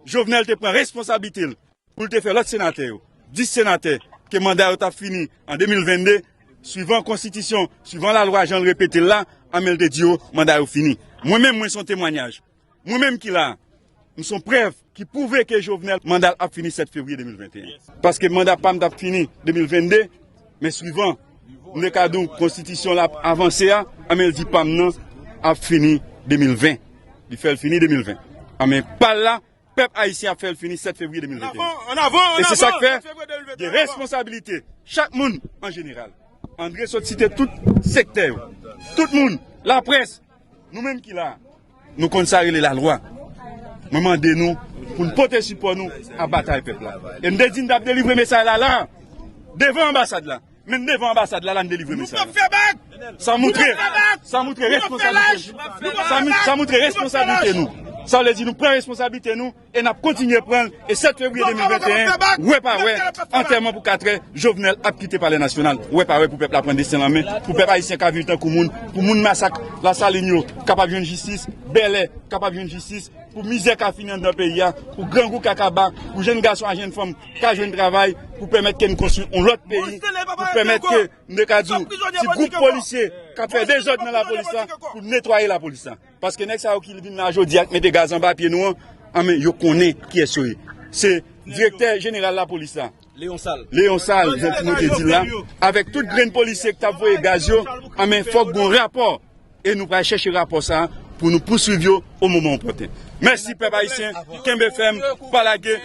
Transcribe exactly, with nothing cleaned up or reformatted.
Jovenel te pran responsablite l pou l te fè lòt senatè yo, dis senatè, ke manda yo t ap fini an de mil venn de, swivan konstitisyon, swivan lalwa jan l repete l la, anben l te di yo manda yo fini. Mwen menm, mwen se yon temwanyaj. Mwen menm ki la a, m se yon prèv ki pwouve ke Jovenel manda l ap fini sèt fevriye de mil venteyen. Paske manda pa m t ap fini de mil venn de, men swivan m te ka di w konstitisyon l ap avanse a, anben l di pa m nan ap fini de mil ven. Li fè l fini de mil ven. Anben pa l la, pèp ayisyen ap fè l fini sèt fevriye de mil venteyen. E se sa k fè gen responsabilite chak moun an jeneral. Andre sot site tout sektè yo, tout moun, laprès, nou menm ki la a, nou konn sa rele lalwa. Mwen mande nou pou n pote sipò nou a batay pèp la. E m te di n t ap delivre mesaj la la, devan anbasad la. Men devan anbasad la, la n delivre mesaj la. Sa moutre, sa moutre responsablite nou. Sa mi- sa moutre responsablite nou. Sa vle di nou pran responsablite nou e n ap kontinye pran l. E sèt fevriye de mil venteyen, wè pa wè, antèman pou katrè, Jovenel ap kite Palè Nasyonal. Wè pa wè pou pèp la pran desten l an men, pou pèp ayisyen ka viv tankou moun, pou moun masak Lasalin yo kapab jwenn jistis, Bèlè kapab jwenn jistis, pou mizè ka fini anndan peyi a, pou grangou ka kaba, pou jèn gason ak jèn fanm ka jwenn travay, pou pèmèt ke n konstwi yon lòt peyi, pou pèmèt ke, m te ka di w, ti gwoup polisye k ap fè dezòd nan lapolis la, pou netwaye lapolis la. Paske nèg sa yo ki vin la jodi a, k mete gaz anba pye nou an, anben yo konnen kiyès yo ye. Se direktè jeneral lapolis la, Leon Sal, jan Timote di l la, avèk tout grenn polisye k t ap voye gaz yo, anben fòk gon rapò. E nou pral chèche rapò sa a pou nou pouswiv yo o moman opòten. Mèsi pèp ayisyen, kenbe fèm, pa lage.